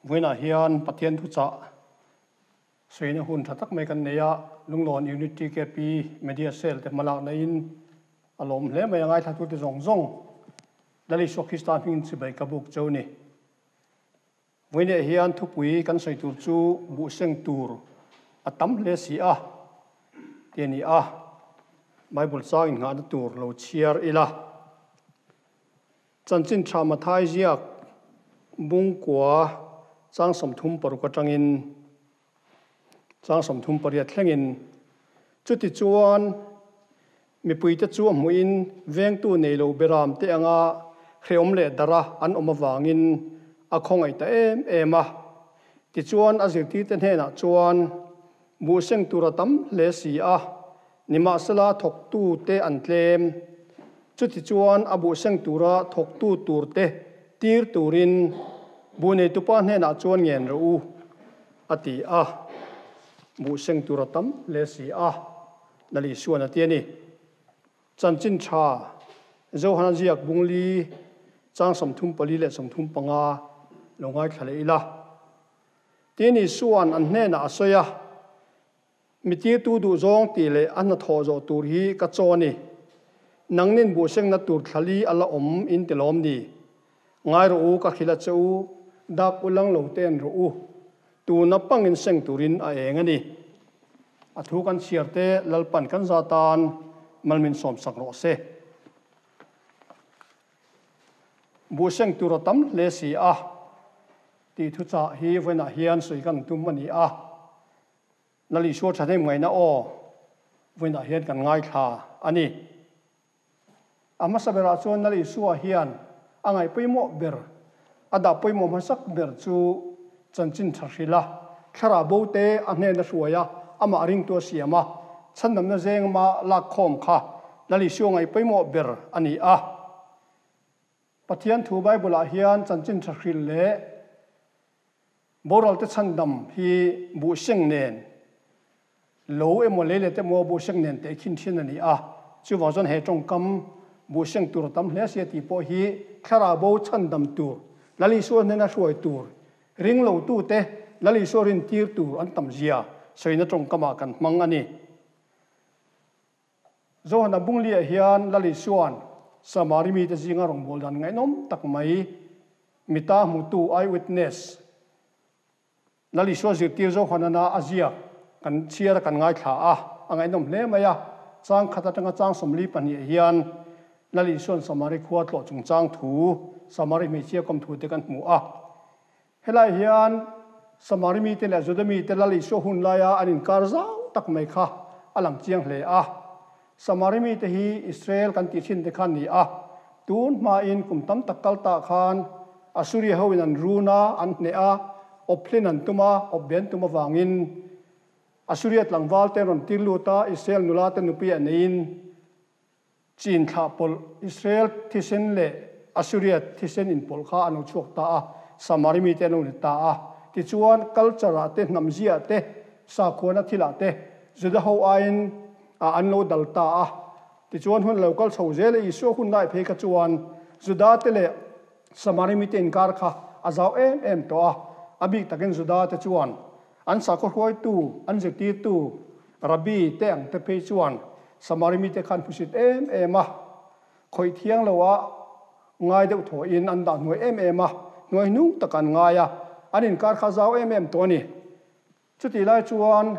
Vawiinah hian Pathian thuchah sawina hun tha tak mai kan nei a, Lunglawn Unit TKP Media Cell te hmalakna in a lawm hle mai a, ngaithlatute zawng zawng Lal Isua Krista hmingin chibai ka buk cheu ni. Vawiinah hian thupui kan sawi tur chu buhseng tur a tam hle si a ti a ni a, Bible chang innghahna tur lo chhiar ila. Chanchin tha Mathai ziak bungkua chang 36 atangin chang 38 thlengin, Chutichuan mipuite chu a hmuhin vengtu nei lo beram te anga hrehawm leh dara an awm avangin a khawngaih ta em em a. Tichuan a zirtirte hnenah chuan buhseng tur a tam hle si a, Nimahsela thawktute an tlem. Chutichuan a buhseng tura thawktu turte tir turin buh neitupa hnenah chuan ngen rawh u, a ti a. Buhseng tur a tam hle si a, Lal Isuan a ti a ni. Chanchin tha Johana ziak bungli chang 34 leh 35 lo ngaithla leh ila. Tin Isuan an hnenah a sawi a. Mi tirtu duh zawng tih leh a hnathawh zawh tur hi ka chaw a ni. Nangnin buhsengna tur thlali a la awm in ti lawm ni? Ngai rawh u, ka hrilh a che u, dak u lang lo te en rawh u. Tuna pangin seng turin a eng a ni. A thu kan chhiar te Lalpan kan za tan malmin sawmsak rawh se. Buhseng tur a tam hle si a, tih thuchah hi vawiinah hian sawi kan tum a ni a. Lal Isua thahnem ngaihna aw vawiinah hian kan ngaithla a ni. A hmasa berah chuan Lal Isua hian a ngaih pawimawh ber, a dah pawimawh hmasak ber chu chanchin tha hrilh a, thlarau bo te a hnena hruai a, amah ringtu a siam a, chhandamna zengama lakkhawm kha Lal Isua ngaih pawimawh ber a ni a. Pathian thu Bible-ah hian chanchin tha hrilh leh Boralte chhandam hi buhseng nen lo emaw lei let emaw buhseng nen teh khin thin a ni a, chuvang chuan he tawngkam buhseng tur a tam hle sia tih pawh hi thlarau bo chhandam tur, Lal Isua hnena hruai tur, ring lo tute Lal Isua rin tir tur an tam zia sawina tawngkamah kan hmang a ni. Johana Bungliah hian Lal Isua'n Samari mite zinga rawngbâwl dan ngaihnawm tak mai mita hmutu, eyewitness, Lal Isua zirtir Johanana a ziak kan chhiar a kan ngaithla a, a ngaihnawm hle mai a. Chang khat atanga chang 42 hian Lal Isua'n Samari khua tlawh chungchang thu, Samari hmeichhia kawm thute kan hmu a. Helai hian Samari mite leh Juda mite Lal Isua hun laia an inkar zau tak mai kha a lang chiang hle a. Samari mite hi Israel kan tih thin te kha an ni a. Tun hmain kum tam tak kal tah khan Assuria hoin an run a, an hneh a, awphlin an tum a, awpben tum avangin Assuria tlangval te an rawn tir lut a, Israel nula te nupui ah neiin Chin thlah pawlh, Israel thisen leh Assuria thisen inpawlh kha an lo chhuak ta a, Samari mite an lo ni ta a. Tichuan, culture ah te, hnam ziah te, sakhuana thilah te Juda ho aiin an lo dal ta a. Tichuan, hun a lo kal chho zel a, Isua hun lai phei kha chuan Juda te leh Samari mite inkar kha a zau em em tawh a. A bik takin Juda te chuan an sakhaw hruaitu, an zirtirtu, Rabbi te ang te phei chuan Samari mite khan hmusit em em a, khawih thiang lo a ngai deuh thawhin an dah hnuai em em a, hnuai hnung tak an ngai a, an inkar kha zau em em tawh a ni. Chutih lai chuan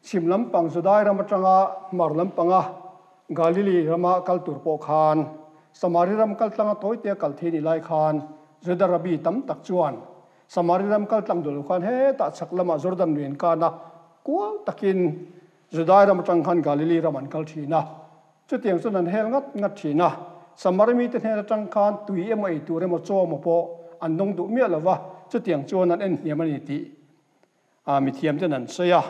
chhim lampang Judai ram atanga hmar lampanga Galili rama kal tur pawh khan Samari ram kal tlanga tawitea kal thei ni lai khan Juda Rabbi tam tak chuan Samari ram kal tlang duh lo khan hetah chhak lamah Jordan lui an kan a, kual takin Judai ram atang khan Galili ram an kal thin a. Chutiang chuan an hel ngat ngat thin a. Samari mite hnen atang khan tui emaw ei tur emaw chaw emaw pawh an dawng duh miah lo va, chutiang chuan an en hniam a ni tih mithiam ten an sawi a.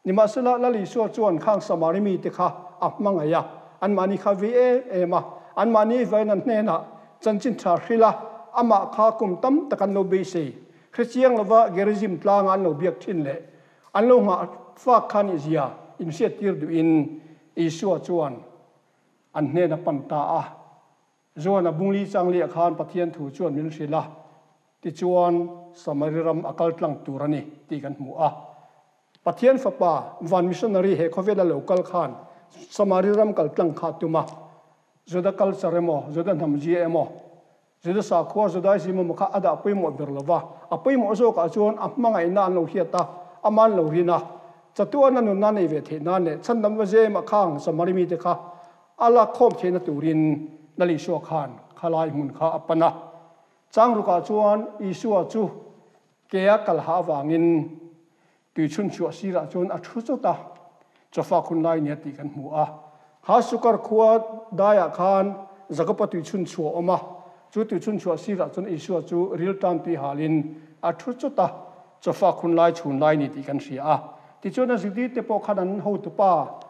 Nimahsela, Lal Isua chuan khang Samari mite kha a hmangaih a, anmahni kha vi em em a, anmahni vain an hnenah chanchin tha hrilh a, amah kha kum tam tak an lo beisei. Hrechiang lova Gerizim tlanga an lo biak thin leh an lo nghah fak kha nihzia inhriattir duhin Isua chuan an hnena pan ta a. Joana bungli changliah khan Pathian thu chuan min hrilh a. Tichuan, Samari ram a kal tlang tur a ni tih kan hmu a. Pathian Fapa, van missionary he khawvela lo kal khan Samari ram kal tlang kha a tum a. Juda culture emaw, Juda hnam zia emaw, Juda sakhua, Judaism emaw kha a dah pawimawh ber lo va. A pawimawh zawkah chuan a hmangaihna an lo hriat a, ama an lo rin a. Chatuana nunna nei ve theih nan leh chhandam va zem a khang Samari mite kha a lak khawm theihna turin Lal Isua khan khalai hmun kha a pan a. Changrukah chuan Isua chu kea kal hah avangin tui chhunchhuah sirah chuan a thu chawt a, chawfak hun lai nia tih kan hmu a. Kha Sukar khua daiah khan Jakoba tui chhunchhuah a awm a, chu tui chhunchhuah sirah chuan Isua chu riltam tui halin a thu chawt a, chawfak hun lai chhun lai ni tih kan hria a. Tichuan a zirtirte pawh khan an hotupa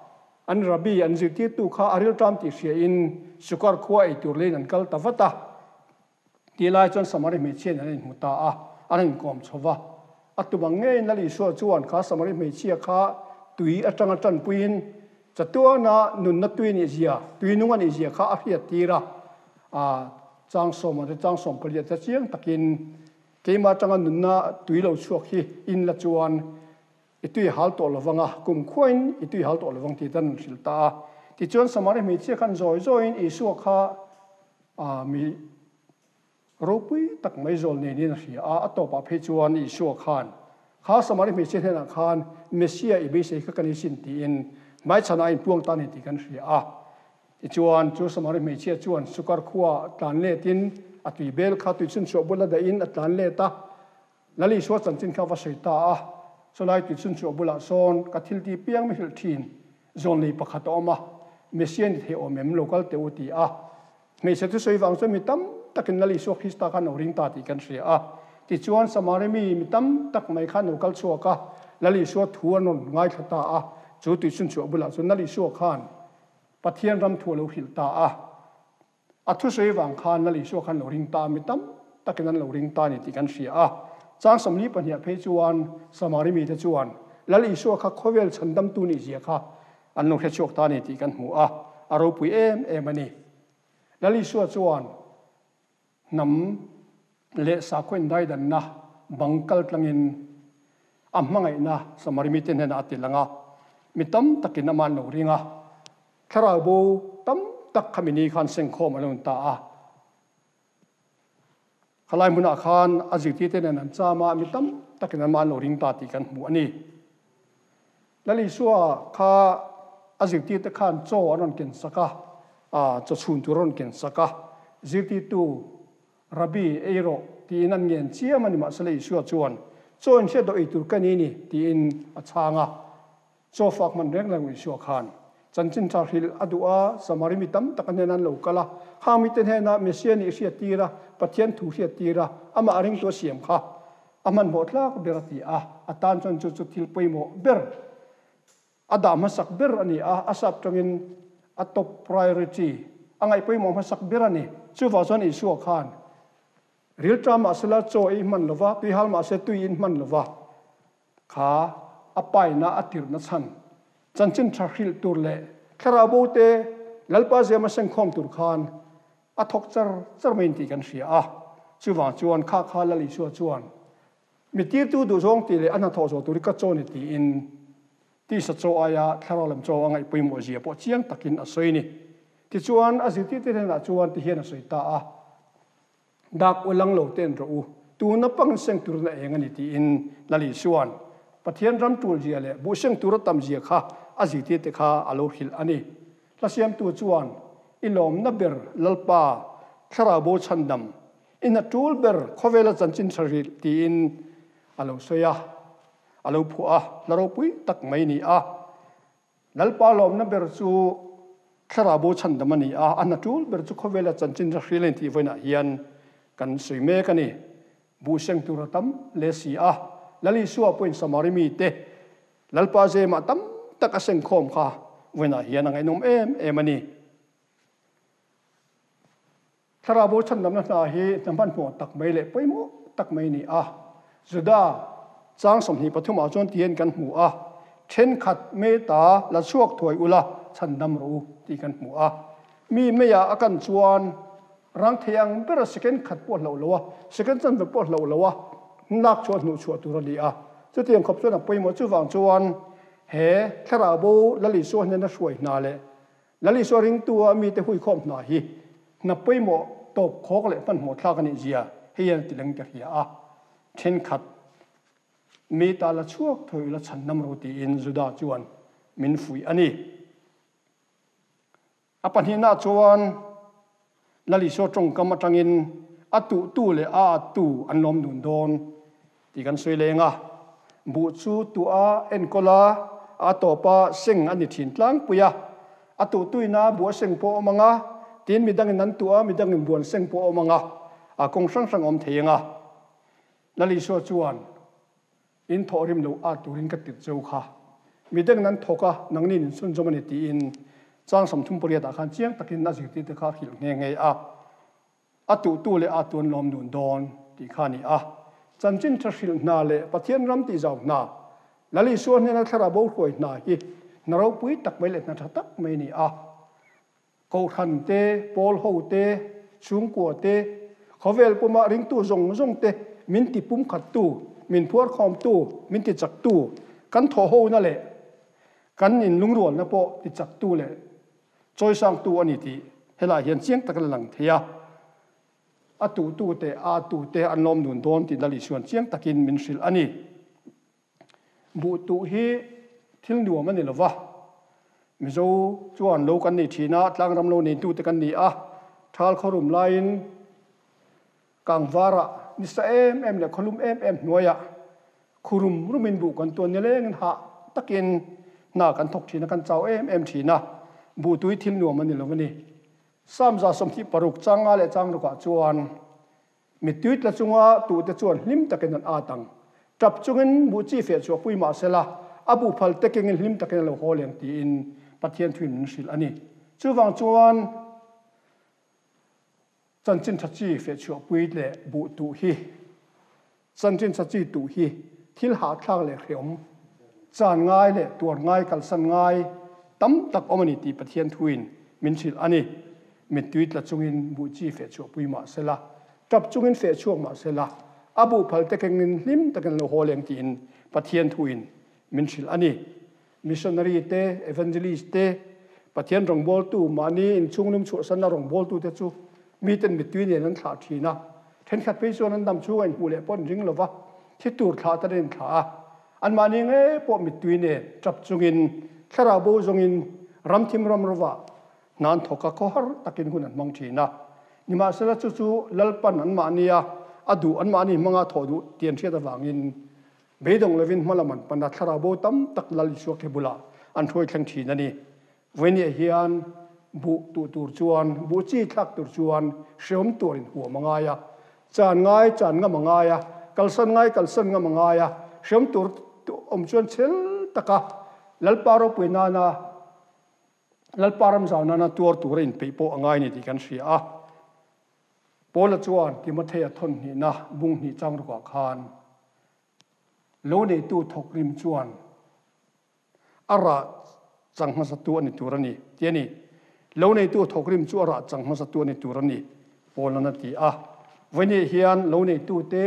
An Rabbi an zirtirtu kha a rilṭam tih hriain Sukar khua ei tur leiin an kal ta vat a. Tih lai chuan Samari hmeichhiain an inhmu ta a, an inkawm chho va. A tum ang ngeiin Lal Isua chuan kha Samari hmeichhia kha tui aṭanga ṭanpuiin chatuana nunna tui nih zia, tui nung a nih zia kha a hriattir a. A chang sawm te chang sawm paliat te chiang takin keimah aṭanga nunna tui lo chhuak hi in la chuan I tui hal tawh lo vang a, kum khuain i tui hal tawh lo vang tih tan an hrilh ta a. Tichuan Samari hmeichhia khan zawi zawiin Isua kha mi ropui tak mai zawl nenin a hria a, a tawpah phei chuan Isua khan kha Samari hmeichhia hnenah khan Messia i beisei kha ka ni sin tiin hmaichhanah a inpuang ta a ni tih kan hria a. Tichuan chu Samari hmeichhia chuan Sukar khuaah tlan letin a tui bel kha tui chhunchhuah bula dahin a tlan let a. Lal Isua chanchin kha va sawi ta a, chulai tui chhun chu a bulah sawn ka thil ti piang mi hrilh thin zawn lei pakhat a awm a, Messia ni thei awm em lo kal teh u ti a. Hmeichhe thusawi vang chuan mi tam takin Lal Isua Krista khan lo ring ta tih kan hria a. Tichuan Samari mi mi tam tak mai khan lo kal chhuak a, Lal Isua thu an rawn ngaithla ta a, chu tui chhun chu a bulah chuan Lal Isua khan Pathian ram thu a lo hrilh ta a. A thusawi vang khan Lal Isua khan lo ring ta a, mi tam takin an lo ring ta a ni tih kan hria a. Chang sawmli pahniah phei chuan Samari mite chuan Lal Isua kha khawvel chhandamtu nih zia kha an lo hre chhuak ta a ni tih kan hmu a, a ropui em em a ni. Lal Isua chuan hnam leh sakhaw indaidanna bang kal tlangin a hmangaihna Samari mite hnenah a ti lang a, mi tam takin amah an lo ring a. Thlarau bo tam tak khami ni khan sengkhawm a lo in ta a. Khalai hmunah khan a zirtirte nen an cham a, mi tam takin anmah an lo ring ta tih kan hmu a ni. Lal Isua kha a zirtirte khan chaw an rawn ken sak a, chaw chhun tur a rawn ken sak a, zirtirtu Rabbi, ei rawh, tiin an ngen chiam a ni. Mahsela Isua chuan, Chaw inhriat loh ei tur ka ni ni, tiin a chhang a. Chaw fak hman reng reng Isua khan chanchin tha hrilh a duh a, Samari mi tam tak a hnenah an lo kal a, khang mite hnenah Messia nih hriat tir a, Pathian thu hriat tir a, amah a ringtu a siam kha a hmanhmawh tlak ber a ti a, a tan chuan chu chu thil pawimawh ber a dah hmasak ber a ni a, a sap tangin a top priority a ngaih pawimawh hmasak ber a ni. Chuvang chuan Isua khan rilṭam mahsela chaw ei hman lova, tuihal mahse tui in hman lova, Kha a paina a tirhna chhan, chanchin tha hrilh tur leh thlarau bo te Lalpa ziama sengkhawm tur khan a thawk char char mai tih kan hria a. Chuvang chuan kha kha Lal Isua chuan mi tirtu duhzawng tih leh a hnathawh zawh tur hi ka chaw ni tiin tisa chaw aia thlarau lam chaw a ngaih pawimawh zia pawh chiang takin a sawi ni. Tichuan a zirtirte hnenah chuan tihian a sawi ta a. Dak u lang lo ten rawh u, tuna pang seng turin a eng a ni tiin Lal Isua'n Pathian ram tul zia leh buh seng tur a tam zia kha a zirtir te kha a lo hrilh a ni. Hlasiamtu chuan, I lawmna ber Lalpa, Thlarau bo chhandam, i hna tul ber khawvela chanchin tha hrilh tiin a lo sawi a, a lo phuah a, hla ropui tak mai ni a. Lalpa lawmna ber chu Thlarau bo chhandam a ni a, a hna tul ber chu khawvela chanchin ra hrilh a intih vawiinah hian kan sawi mek a ni. Buh seng tur a tam hle si a, Lal Isua pawhin Samari mite Lalpa zemah tam tak a seng khawm kha vawiinah hian a ngaihnawm em em a ni. Thlarau bo chhandamna hna hi hna hmanhmawh tak mai leh pawimawh tak mai a ni a. Juda chang 23 ah chuan tihian kan hmu a, Thenkhat meta la chhuak thuai ula chhandam rawh u tih kan hmu a. Mi meiah a kan chuan Rang thei ang bera second khat pawh hloh lo a, second chanve pawh hloh lo a, lak chhuah hnuh chhuah tur a ni a. Chutiang khawp chuan a pawimawh chuvang chuan he thlarau bo Lal Isua hnena hruai hna leh Lal Isua ringtu a mite huikhawm hna hi hna pawimawh tawp khawk leh hmanhmawh thlak a nih zia hei hian a ti leng ta hria a. Thenkhat mi ta la chhuak thawi ula chhan nam ro tiin Juda chuan min fuih a ni. A pahnihna chuan Lal Isua tawngkam atangin a tuhtu leh a attu an lawm dun dawn tih kan sawi leng a. Buh chu tuah a enkawl a, a tawp a seng a ni thin tlangpui a. A tuhtuina buh a seng pawh a awm ang a, tin midangin an tuah a, midangin buh an seng pawh a awm ang a, a kawng hrang hrang a awm thei ang a. Lal Isua chuan In thawhrim lo at turin ka tirh cheu kha. Midang nan thawk a, nangni nin chhunzawm a ni tiin chang 38 ah khan chiang takin a zirtirte kha a hrilh nghe nghe a. A tuhtu leh a tuan lawm dun dawn tih kha a ni a. Chanchin tha hrilh hna leh Pathian ram tihzau hna, Lal Isua hnena thlarau bo hruai hna hi hna ropui tak mai leh hna tha tak mai a ni a. Kohhran te, pawl ho te, chhungkua te, khawvel puma ringtu zawng zawng te min ti pumkhattu, min phuarkhawmtu, min ti chaktu, kan thawhhona leh kan inlungrualna pawh ti chaktu leh chawisangtu a ni tih helaiah hian chiang taka la lang thei a. A tuhtute, a atute an lawm dun dawn tih Lal Isuan chiang takin min hrilh a ni. Buh tuh hi thil nuam a ni lo va, Mizo chuan lo kan nei thin a, tlangram lo neitute kan ni a, thal khawrum laiin kangvarah nisa em em leh khawlum em em hnuaiah khurum rumin buh kan tuan nilengin hah takin hna kan thawk thin a, kan chau em em thin a, buh tui thil nuam a ni lo a ni. Psalm 26 changa leh chang rukah chuan Mittui tla chunga tute chuan hlim takin an at ang. Tap chungin buh chi feh chhuah pui mah sela, a buh phal te kengin hlim takin a lo haw leng tiin Pathian thuin min hrilh a ni. Chuvang chuan chanchin tha chi feh chhuah pui leh buh tuh hi chanchin tha chi tuh hi thil hahthlak leh hreawm, chan ngai leh tuar ngai kalsan ngai tam tak awm a ni tih Pathian thuin min hrilh a ni. Mittui tla chungin buh chi feh chhuah pui mah sela, tap chungin feh chhuak mah sela, a buh phal te kengin hlim takin lo haw leng tiin Pathian thuin min hrilh a ni. Missionary te, evangelist te, Pathian rawngbawltu, mahni inchhunglum chhuahsanna rawngbawltute chu miten mittui nen an thlah thin a. Thenkhat phei chuan an dam chhunga inhmuh leh pawh an ring lova, thi tur thlah tan an inthlah a. Anmahni ngei pawh mittui nen tap chungin, thlarau bo zawngin ramthim ram rovah Hna an thawk a, khawhar takin hun an hmang thin a. Nimahsela chu chu Lalpan anmahnia a duh, anmahni hmanga thawh duh tih an hriat avangin beidawng lovin hmalam an pan a, thlarau bo tam tak Lal Isua ke bulah an hruai thleng thin a ni. Vawinia hian buh tuh tur chuan, buh chi thlak tur chuan hreawm tuarin huam a ngai a, chan ngai chan ngam a ngai a, kalsan ngai kalsan ngam a ngai a, hreawm tur awm chuan chhel taka Lalpa ropui nana Lalpa ram zau nana tuar tura inpeih pawh a ngai ni tih kan hria a. Paula chuan Timothea thawn hnihna bung hnih chang rukah khan lo neitu thawk rim chuan a rah chang hmasatu a ni tur a ni tih a ni. Lo neitu thawk rim chu a rah chang hmasatu a ni tur a ni, Paula'n a ti a. Vawiin hian lo neitute,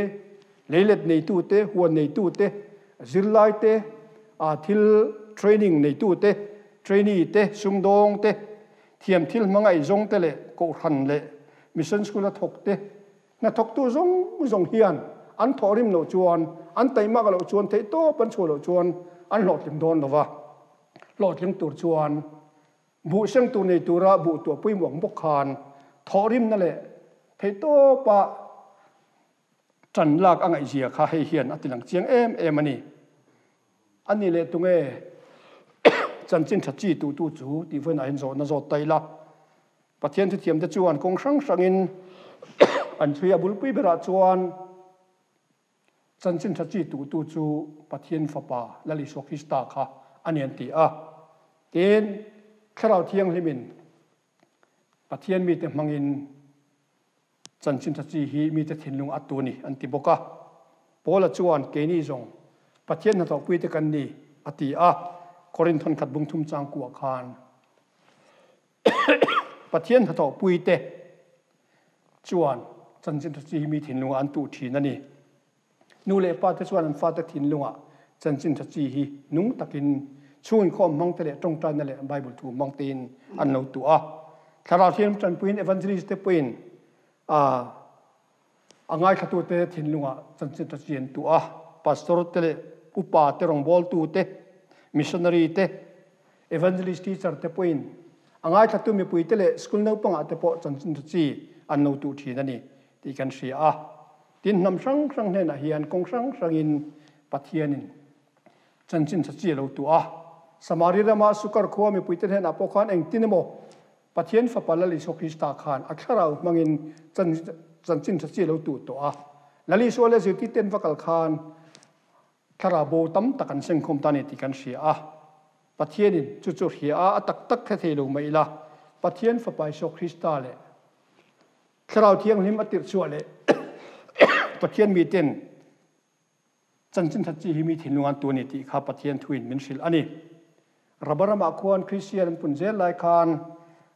leilet neitute, huan neitute, zirlaite, thil training neitute, trainee te, sumdawng te, thiam thil hmanga eizawng te leh kohhran leh mission school a thawk te, hnathawktu zawng zawng hian an thawhrim loh chuan, an taimak loh chuan, theihtawp an chhuah loh chuan an hlawhtling dawn lo va. Hlawhtling tur chuan buh seng tur nei tura buh tuah pawimawh ang bawk khan thawhrimna leh theihtawpa Ṭan lak a ngaihzia kha hei hian a tilang chiang em em a ni. A ni leh tunge chanchin ṭha chi tuhtu chu tih vawiinah hian zawhna zawt ta ila. Pathian thuthiamte chuan kawng hrang hrangin an chhui a, bulpui berah chuan chanchin ṭha chi tuhtu chu Pathian Fapa Lal Isua Krista kha a ni an ti a. Tin, Thlarau Thianghlimin Pathian mite hmangin Chanchin tha chi hi mite thinlung a tu a ni, an ti bawk a. Paula chuan, Keini zawng Pathian hnathawhpuite kan ni, a ti a. Korinth thawn khat bung thum chang kuah khan Pathian hnathawhpuite. chuan chanchin tha chi hi mi thinlungah an tuh thin a ni. Nu leh pa te chuan an fate thinlungah chanchin tha chi hi nung takin chhung inkhawm hmang te leh tawngtaina leh Bible thu hmang tein an lo tuh a. Thlarau Thianghlim tanpuiin evangelist te pawhin a a ngaithlatute thinlungah chanchin tha chi an tuh a. Pastor te leh upa te rawngbawltu te, missionary te, evangelist teacher te pawhin a ngaithlatu mipui te leh school naupangah te pawh chanchin tha chi an lo tuh thin a ni tih kan hria a. Tin, hnam hrang hrang hnenah hian kawng hrang hrangin Pathianin chanchin tha chi a lo tuah a. Samari rama Sukar khua mipuite hnenah pawh khan engtin emaw Pathian Fapa Lal Isua Krista khan a thlarau hmangin chanchin tha chi a lo tuh tawh a. Lal Isua leh zirtirten va kal khan thlarau bo tam tak an sengkhawm ta a ni tih kan hria a. Pathianin chu chu hria a, a tak tak hre thei lo mai ila, Pathian Fapa Isua Krista leh Thlarau Thianghlim a tirh chhuah leh Pathian miten chanchin that chi hi mi thinlung an tu a ni tih kha Pathian thuin min hrilh a ni. Raba ramah khuan Kristian an pun zel lai khan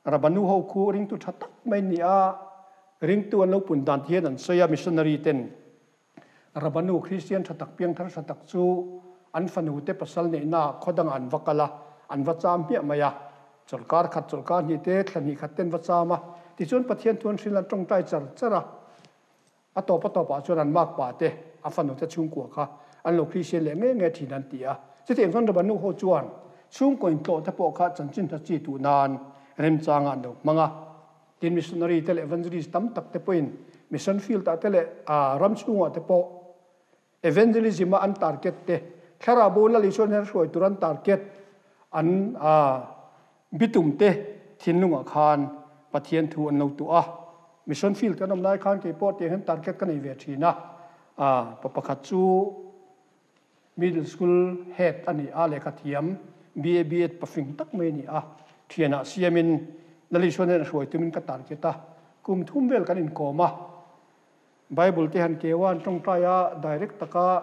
Raba nu ho khu ringtu tha tak mai an ni a, ringtu an lo pun dan ti hian an sawi a, missionary ten Raba nu Kristian tha tak piangthar tha tak chu an fanu te pasal neihna khaw dangah an va kal a, an va cham hmiah mai a. Chawlhkar khat chawlhkar hnih te thla hnih khat te an va cham a, tichuan Pathian thu an hrilh an tawngtai char char a. A tawp a tawpah chuan an mak pa te, a fanu te chhungkua kha an lo Kristian leh ngei ngei thin an ti a. Chutiang chuan Raba nu ho chuan chhungkaw intlawh te pawh kha chanchin hna chi tuh nan remchangah an lo hmang a. Tin, missionary te leh evangelist tam tak te pawhin mission field ah te leh ram chhungah te pawh evangelism a an target te, thlarau bo Lal Isuan hian hruai tur an target an bitum te thinlungah khan Pathian thu an lo tuah a. Mission field kan awm lai khan kei pawh tiang hian target ka nei ve thin a, pa pakhat chu Middle School Head a ni a, lehkha thiam BA BEd pafing tak mai a ni a. Thianah siamin Lalisua nen a hruai tumin ka target a, kum thum vel kan inkawm a. Bible te han keu a, an tawngtai a, direct taka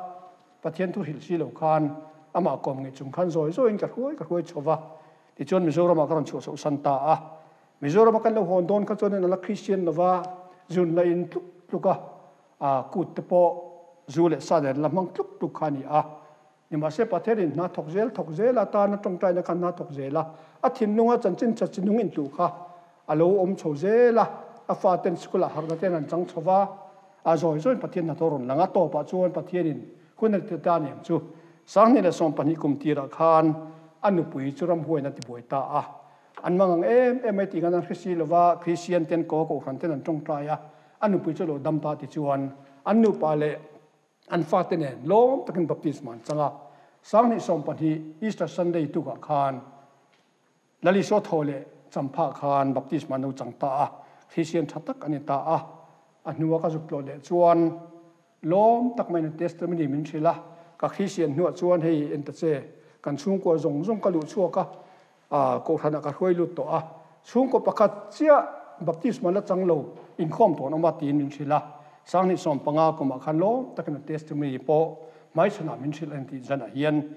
Pathian thu hrilh si lo khan amah kawm ngei chung khan zawi zawiin ka hruai ka hruai chho va. Tichuan Mizoramah ka rawn chhuah chhoh san ta a. Mizorama kan lo hawn dawn kha chuan a la Christian lova, zun la in tluk tluk a. A kut te pawh zu leh sa nen la hmang tluk tluk kha a ni a. Nimahse Pathianin hna thawk zel thawk zel a, tana tawngtaina khan hna thawk zel a, a thinlunga chanchin tha chinung intluh kha a lo awm chho zel a, a faten school ah harhna ten an chang chho va, a zawi zawiin Pathian hnathawh rawn lang a, tawpah chuan Pathianin hun a ti ta aniang chu. 2012 kum tirah khan a nupui chu ramhuaiin a tibuai ta a, An mangang em em mai tih khan an hre si lova, Kristian ten ko kohhran ten an tawngtai a, a nupui chu a lo dam ta ti chuan an nupa leh an fate nen lawm takin baptisma an chang a. 2020 Easter Sunday tukah khan Lal Isua thaw leh champhah khan baptisma an lo chang ta a, Kristian tha tak a ni ta a. A hnua ka zuk tlawh leh chuan Lawm tak maiin testimony min hrilh a, ka Kristian hnuah chuan hei en ta che, kan chhungkua zawng zawng ka luh chhuak a, ah kohhranah ka hruai lut tawh a, chhungkaw pakhat chiah baptisma la chang lo inkhawm tawh an awm a tiin min hrilh a, 2015 kumah khan lawm takin a testimony pawh hmaichhanah min hrilh a ni tih zanah hian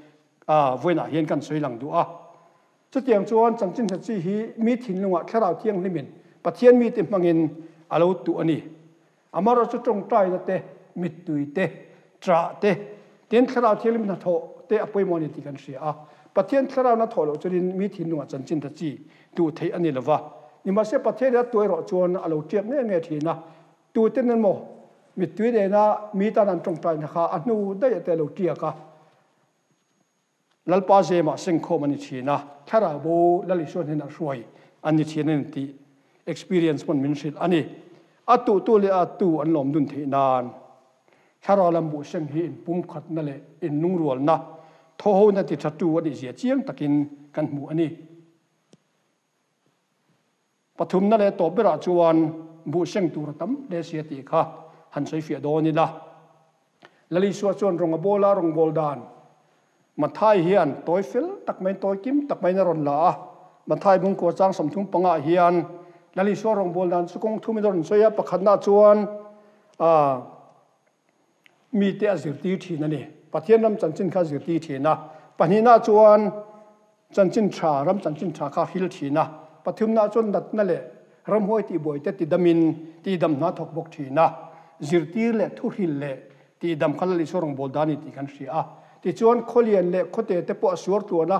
ah vawiinah hian kan sawi lang duh a. Chutiang chuan chanchin hna chi hi mi thinlungah Thlarau Thianghlimin Pathian mite hmangin a lo tuh a ni. Amaherawhchu chu tawngtaina te, mittui te, ṭah te, tin Thlarau Thianghlim hnathawh te a pawimawh a ni tih kan hria a. Pathian Thlarau hnathawh loh chuanin mi thinlungah chanchin hna chi tuh theih a ni lo va. Nimahse Pathianin a tuah erawh chuan a lo ṭiak ngei ngei ṭhin a. Tuten emaw mittui nena mi tan an tawngtaina kha a hnu daih te a lo ṭiak a. Lalpa zemah sengkhawm a ni thin a, thlarau bo Lal Isua hnenah hruai an ni thin a ni tih experience pawn min hrilh a ni. A tuhtu leh a tu an lawm dun theih nan thlarau lam buh seng hi inpumkhatna leh inlungrualna, thawhona ti tha tu a nih zia chiang takin kan hmu a ni. Pathumna leh tawp berah chuan buh seng tur a tam hle sia tih kha han sawi fiah dawn ila. Lal Isua chuan rawng a bawl a, rawng bawl dan Mathai hian tawi fel tak maiin, tawi kim tak maiin a rawn la a. Mathai bungkua chang 35 ah hian Lal Isua rawng bawl dan chu kawng thumin a rawn sawi a, pakhatna chuan ah mite a zirtir thin a ni. Pathian ram chanchin kha a zirtir thin a. Pahnihna chuan Chanchin tha, ram chanchin tha kha a hril thin a. Pathumna chuan natna leh ramhuai tihbuai te tidamin tihdam hna thawk bawk thin a, zirtir leh thuhril leh tihdam kha Lal Isua rawngbâwl dan a ni tih kan hria a. Tichuan, khawlian leh khawte te pawh a suar tluan a,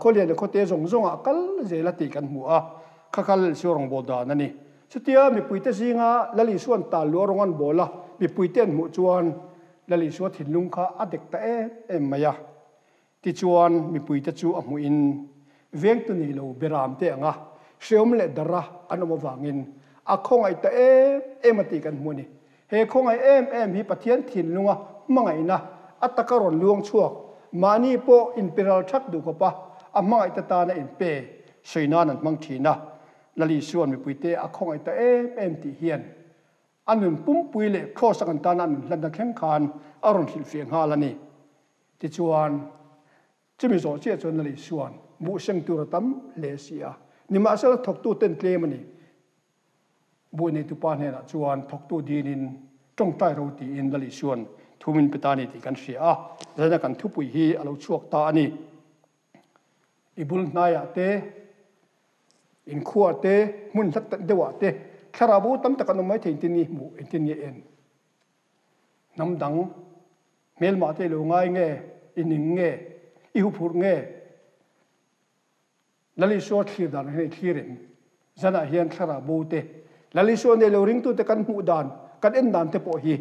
khawlian leh khawte zawng zawngah a kal zel a tih kan hmu a, kha kha Lal Isua rawngbâwl dan a ni. Chutia mipuite zinga Lal Isua'n tal luah rawng an bawl a, mipuite an hmuh chuan Lal Isua thinlung kha a dek ta em em mai a. Tichuan, mipuite chu a hmuhin vengtu nei lo beram te anga hreawm leh dara an awm avangin a khawngaih ta em em a tih kan hmu a ni. He khawngaih em em hi Pathian thinlunga hmangaihna a taka rawn luang chhuak, mahni pawh inpiral thak duh khawpa a hmangaihte tana inpe sawi nan an hmang thin a. Lal Isua'n mipuite a khawngaih ta em em tih hian a nun pumpui leh Kraws a kan tana a nun hlanna thleng khan a rawn hrilhfiah nghal a ni. Tichuan, chumi zawh chiah chuan Lal Isua'n buh seng tur a tam hle si a, nimahsela thawktu ten tlem a ni. Buh neitupa hnenah chuan thawktu dinin tawngtai ro tiin Lal Isua'n thu min pe ta a ni tih kan hria a, zaina kan thupui hi a lo chhuak ta a ni. I bul hnaiah te, inkhuah te, hmun hlat tak deuhah te thlarau bo tam tak an awm mai thei engtin nge i hmuh, engtin nge en? Hnam dang hmelmah te i lo ngai nge, i ning nge, i huphurh nge? Lal Isua thlir dan hian i thlir em? Zanah hian thlarau bo te, Lal Isua nei lo ringtute kan hmuh dan, kan en dan te pawh hi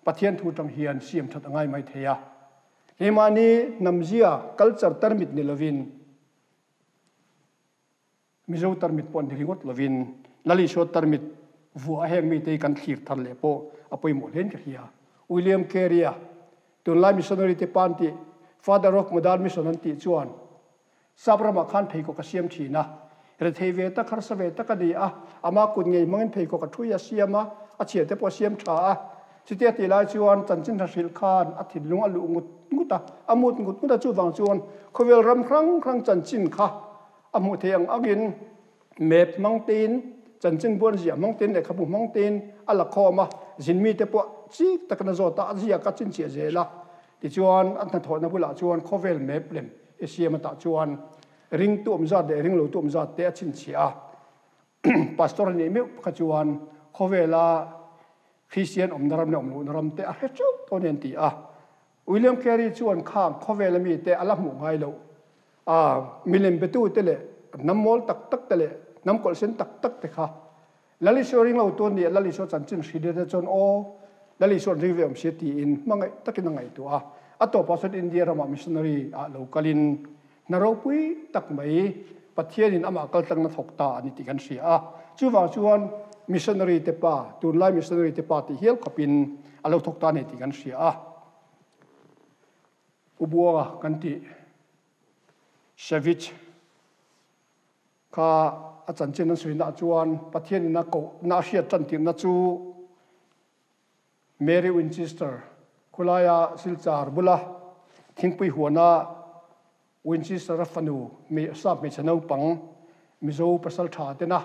Pathian thu tang hian siam that a ngai mai thei a. Keimahni hnamzia, culture tarmit ni lovin, Mizo tarmit pawh ni ringawt lovin Lal Isua tarmit vuah a heng mite hi kan thlir thar leh pawh a pawimawh hlein ka hria. William Carey-a, tunlai missionary te pa an tih, Father of Modern Mission an tih chuan Sap ramah khan pheikhawk a siam thin a. Rethei ve tak, harsa ve tak a ni a, ama kut ngei hmangin pheikhawk a thui a siam a, a chhiar te pawh a siam tha a. Chutia tih lai chuan chanchin hla hrilh khan a thinlung a luh ngut ngut a, a mut ngut ngut a, chuvang chuan khawvel ram hrang hrang chanchin kha A hmuh theih ang angin map hmang tein, chanchin buan ziah hmang tein, lehkhabu hmang tein a la khawm a, zin mite pawh chik takin a zawt a, a ziak a chinchhiah zel a. Tichuan, a hnathawhna bulah chuan khawvel map lem i siam atah chuan ringtu awm zat leh ringlotu awm zat te a chhinchhiah a. Pastor a nih meuh kha chuan khawvela Kristian awmna ram leh awm lohna ram te a hre teuh tawh a ni an ti a. William Carey chuan khang khawvela mite a la hmuh ngai loh. A milem betute leh hnam mawl tak tak te leh hnam kawlhsen tak tak te kha Lal Isua ring lo tu an ni a, Lal Isua chanchin hrilh te chuan aw, Lal Isua an ring ve awm sia tiin hmangaih takin a ngaihtuah a. A tawpah chuan India ramah missionary ah lo kalin hna ropui tak mai Pathianin amah kaltlangna thawk ta a ni tih kan hria a. Chuvang chuan missionary te pa, tunlai missionary te pa tih hial khawpin a lo thawk ta a ni tih kan hria a. U Buanga kan tih Savage kha a chanchin an sawi naah chuan Pathianin a kohna a hriat tan tirhna chu Mary Winchester khulaia Silchar bula thingpui huana Winchester-a fanu sap hmeichhe naupang Mizo pasal tha tena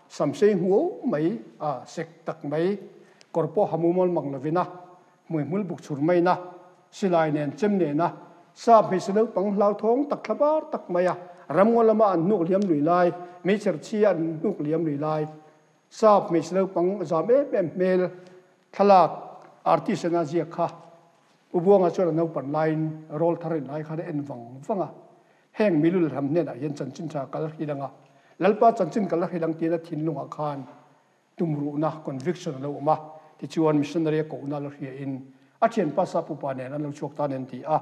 samsei hmuau mai a sek tak mai kawr pawh ha mumal mang lovin a hmuihmul buk chhur maina silai nen chem nena sap hmeichhe naupang hlauthawng tak thla bar tak mai a ramngaw lama an hnuk liam lui lai meichher chhi a an hnuk liam lui lai sap hmeichhe naupang zam em em hmel thlalak artist ena ziak kha U Buanga chuan a naupan laiin rawl thar in lai khan a en vang vang a, heng milul ram hnenah hian chanchin tha kal hrilh ang a, Lalpa chanchin kal a hrilh ang tiin a thinlungah khan tumruhna, conviction, a lo awm a, tichuan missionary a kohna la hriain a thianpa Sap upa nen an lo chhuak ta nen ti a.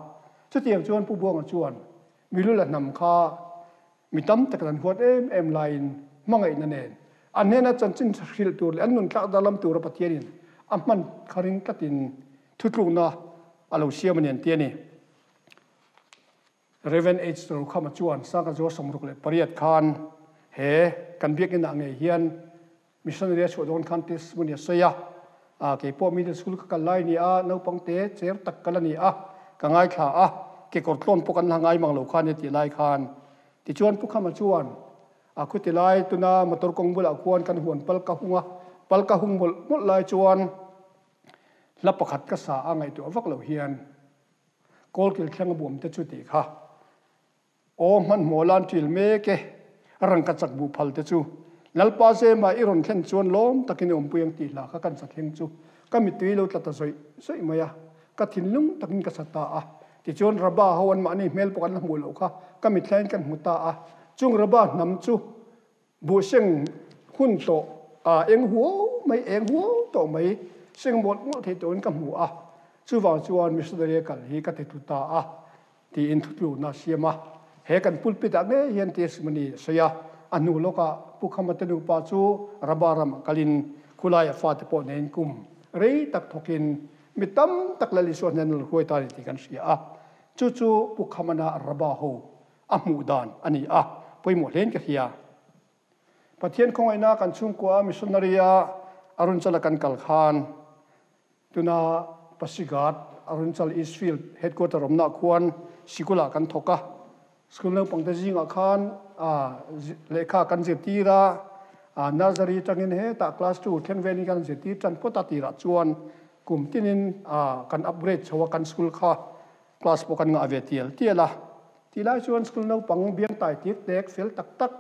Chutiang chuan Pu Buanga chuan milul a hnam kha mi tam takin an huat em em laiin hmangaihna nen an hnena chanchin hrilh tur leh an nun tlak danglam tura Pathianin a hman kha ring tlatin thutlukna a lo siam a ni an ti a ni. Rev. H. Rokhama chuan Sangha Zaw 68 khan he kan biakinah ngei hian missionary a chhuah dawn khan testimony a sawi a, a kei pawh middle school ka kal lai a ni a, naupang te cher tak kal a ni a, ka ngaithla a, kekawr tlawn pawh kan la ngai mang lo kha nia tih lai khan. Tichuan Pu Khama chuan a khuti lai tuna motor kawng bulah khuan kan huan pal ka hung a, pal ka hung mawlh mawlh lai chuan hla pakhat ka sa a ngaihtuah vak loh hian Kawlkil thleng a buam te chu tih kha aw hmanhmawh lan ṭil mek e, rangka chak buh phal te chu Lalpa Zema i rawn thlen chuan lawm takin i awmpui ang tih hla kha kan sa thleng chu ka mittui lo tla ta zawih zawih mai a, ka thinlung takin ka sa ta a. Tichuan Rabba ho anmahni hmel pawh kan la hmuh loh kha ka mithlain kan hmu ta a. Chung Rabba hnam chu buhseng hun tawh a eng huau mai, eng huau tawh mai, seng mawlh mawlh thei turin ka hmu a. Chuvang chuan missionary a kal hi ka ti tlu ta a. Tiin thutlukna a siam a. He kan pulpit ah ngei hian testimony a sawi a, a hnu lawkah Pu Khama te nupa chu Raba ramah kalin khulai a fate pawh neiin kum rei tak thawkin mi tam tak Lal Isua hnen a lo hruai ta a ni tih kan hria a. Chu chu Pu Khamana Raba ho a hmuh dan a ni a, pawimawh hlein ka hria. Pathian khawngaihna kan chhungkua missionary a Arunachala kan kal khan Tuna Pasighat, Arunachal East Field Headquarter awmnaah khuan sikulah kan thawk a. School naupangte zingah khan lehkha kan zirtir a, nursery atangin hetah class two thleng velin kan zirtir tan phawt a tirah chuan kum tinin kan upgrade chho a, kan school kha class pawh kan ngah ve tial tial a. Tih lai chuan school naupang biangtai tir tek fel tak tak,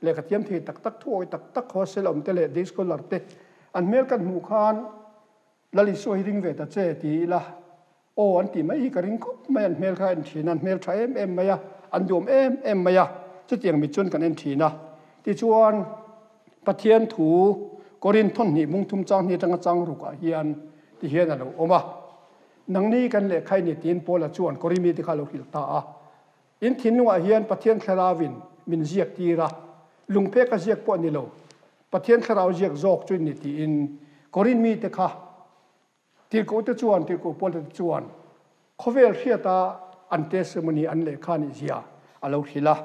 lehkha thiam thei tak tak, thuawi tak tak hostel awmte leh day scholar te an hmel kan hmuh khan Lal Isua hi ring ve ta che ti ila, aw an tih mai hi ka ring khawp mai, an hmel kha a en thin a, an hmel tha em em mai a, an duam em em mai a, chutiang mit chuan kan en thin a. Tichuan, Pathian thu Korinth thawnhnih bungthum chang hnih atanga chang rukah hian ti hian a lo awm a, Nangni kan lehkha i ni tiin Paula chuan Korimi te kha a lo hrilh ta a. In thinlungah hian Pathian Thlarauvin min ziak tir a, lungphek a ziak pawh a ni lo, Pathian Thlarau ziak zawk chu ni tiin Korin mite kha tirhkohte chuan tirhkoh Paula te chuan khawvel hriata an testimony an lehkha nih zia a lo hrilh a.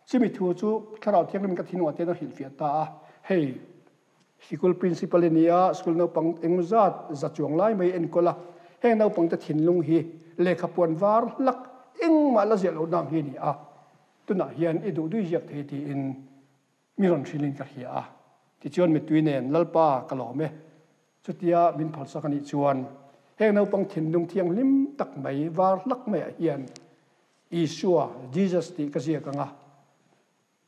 Chumi thu chu Thlarau Thianghlim ka thinlungah te an hrilhfiah ta a, hei Sikul principal i ni a, school naupang eng zat za chuang lai mai enkawl a, heng naupangte thinlung hi lehkha puan var hlak engmah la ziah loh nang hi a ni a, tunah hian i duh dui ziak thei tiin mi rawn hrilhin ka hria a, tichuan mittui nen Lalpa ka lawm e, chutia min phalsak a nih chuan heng naupang thinlung thianghlim tak mai var hlak maiah hian Isua, Jesus tih ka ziak ang a,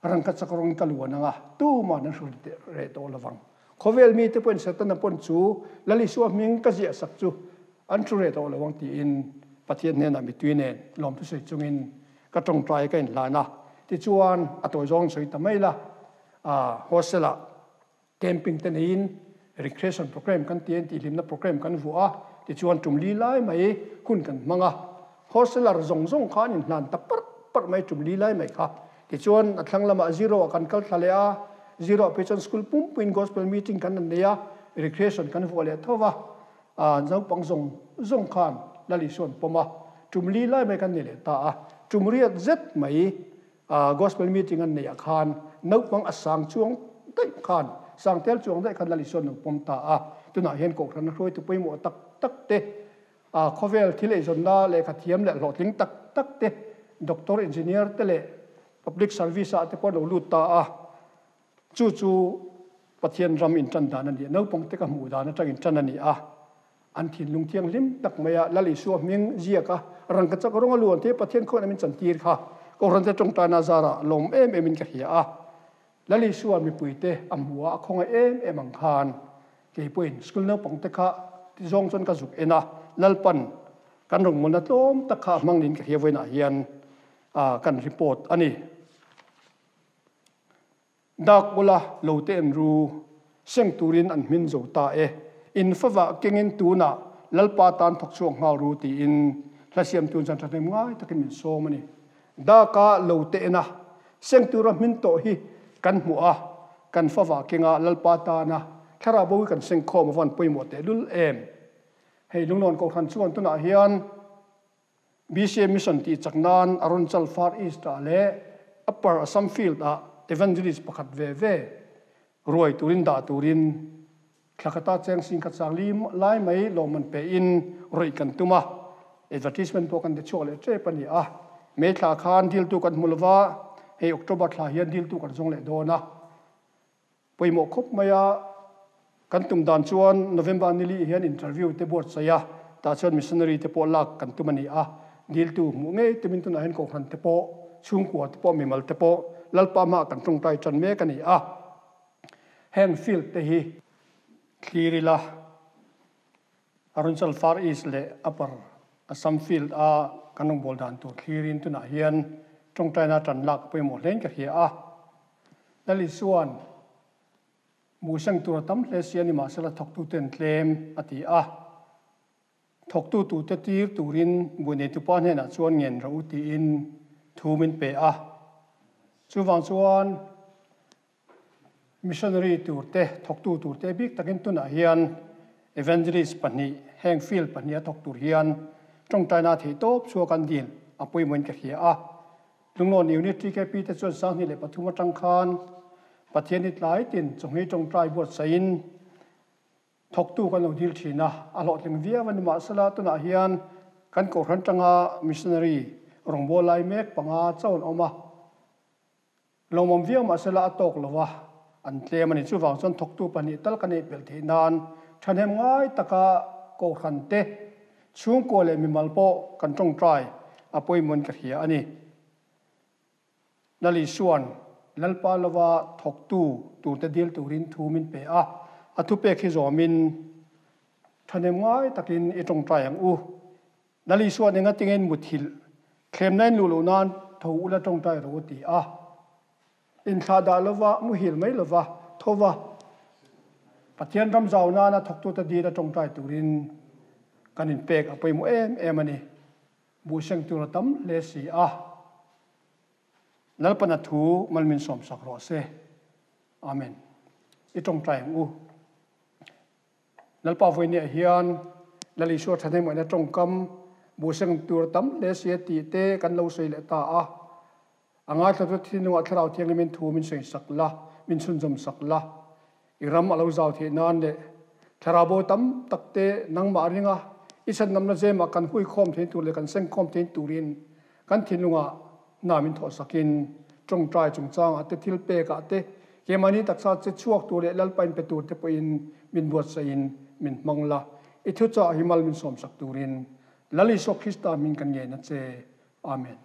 Rangka chak rawng ka luan ang a, tuman an hru reh tawh lo vang. Khawvel mite pawhin Setana pawn chu Lal Isua hming ka ziah sak chu an hru reh tawh lo ang tiin Pathian hnenah mittui nen lawmthu sawi chungin ka tawngtai ka inhlan a. Tichuan a tawi zawng sawi ta mai la, hostel-ah Camping te neiin recreation programme kan ti a, intihhlimna programme kan vuah a, tichuan tum li lai mai hun kan hmang a. Hosteler zawng zawng kha an inhlan ta parh parh mai tum li lai mai kha. Tichuan a thlang lamah zero ah kan kal thla leh a, zero ah phei chuan school pumpuiin gospel meeting kan han nei a, recreation kan vuah leh tho va, naupang zawng zawng khan Lal Isua an pawm a, tum li lai mai kan nei leh ta a, tum riat zet mai Gospel meeting an neih ah khan naupang a sang chuang daih khan, sang tel chuang daih khan Lal Isua an lo pawm ta a. Tunah hian Kohhran a hruaitu pawimawh tak tak te, khawvel thil eizawnna lehkha thiam leh hlawhtling tak tak te, doctor, engineer te leh public service ah te pawh an lo lut ta a. Chu chu Pathian ram intan dan a ni a, naupang te ka hmuh dan atang intan a ni a. An thinlung thianghlim tak mai a, Lal Isua hming ziak a, rangka chak rawng a luan te Pathian khawnah min chantir kha Kohhran te tawngtaina zarah lawm em em in ka hria a. Lal Isua mipui te a hmu a, a khawngaih em em ang khan kei pawhin school naupang te kha ti zawng chuan ka zuk en a, Lalpan kan rawngbawlna tlawm tak kha a hmang niin ka hria vawiinah hian kan report a ni. Dak ula lo te en ru, seng turin an hmin zo ta e. In favah kengin tunah Lalpa tan thawk chhuak nghal ru tiin hla siamtu chuan thahnem ngai takin min sawm a ni. Daka lo te en a, seng tura hmin tawh hi kan hmuh a, kan favah kenga Lalpa tana thlarau bo hi kan seng khawm a van pawimawh tehlul em. Hei Lunglawn Kohhran chuan tunah hian BCM Mission tih chak nan Arunachal Far East ah leh Upper Assam Field ah Evangelist pakhat ve ve ruai turin dah turin thla khata cheng sing khat sang li lai mai lawmman pe in rawih kan tum a, advertisement pawh kan ti chhuak leh tep a ni a. May thla khan diltu kan hmu lova, hei October thla hian diltu kan zawng leh dawn a. Pawimawh khawp mai a, kan tum dan chuan November nili hian interview te buatsaih a, tah chuan missionary te pawh lak kan tum a ni a, diltu hmuh ngei tumin tunah hian kohhran te pawh, chhungkua te pawh, mimal te pawh Lalpa hmaah kan tawngtai tan mek a ni a. Heng field te hi thlir ila, Arunachal Far East leh Upper Assam field a kan rawngbâwl dan tur thlirin tunah hian tawngtaina tan lak a pawimawh hlein ka hria a. Lal Isua'n Muhseng tur a tam hle si a ni mahsela thawktuten tlem a ti a. Thawktu tute tir turin buaineitu pa hnenah chuan ngen rawh u tiin thu min pe a. Chuvang chuan missionary turte, thawktu turte bik takin tunah hian evangelist pahnih, heng field pahniha thawk tur hian tawngtaina theih tawp chhuak an dil a pawimawhin ka hria a. Lunglawn Unit TKP te chuan 2003 atang khan Pathian hi tlai tin chawnghi tawngtai buatsaihin Thawktu kan lo dil thin a, a hlawhtling viau a ni. Mahsela tunah hian kan Kohhran tanga missionary rawngbâwl lai mek panga chauh an awm a, lawmawm viau mahsela a tawk lo a, an tlem a ni. Chuvang chuan thawktu pahnih tal kan neih belh theih nan thahnem ngai taka Kohhran te, chhungkua leh mimal pawh kan tawngtai a pawimawhin ka hria a ni. Lal Isua'n Lalpa lova thawktu turte dil turin thu min pe a, a thupek hi zawmin thahnem ngai takin i tawngtai ang u. Lal Isua'n enga tingein muthilh thlemna in luh loh nan tho ula tawngtai rawh u ti a. Inthlah dah lova muhil mai lova thova Pathian ram zau nana thawktute dil a tawngtai turin kan inpek a pawimawh em em a ni. Buhseng tur a tam hle si a, Lalpana thu mal min sawmsak rawh se. Amen. I tawngtai ang u. Lalpa vawinia hian Lal Isua thahnemngaihna tawngkam buhseng tur a tam hle si a tih te kan lo sawi leh ta a. A ngaithla chu thinlungah Thlarau Thianghlimin thu min sawisak la, min chhunzawmsak la. I ram a lo zau theih nan leh Thlarau bo tam tak te nangmah ringa i chhandamna zemah kan huikhawm theih tur leh kan sengkhawm theih turin kan thinlungah hna min thawhsakin tawngtai chungchangah te thil pekah te keimahni taksa che chhuak tur leh Lalpa in pe tur te pawhin min buatsaihin min hmang la. I thuchah hi mal min sawmsak turin Lal Isua Krista hming kan ngen a che. Amen.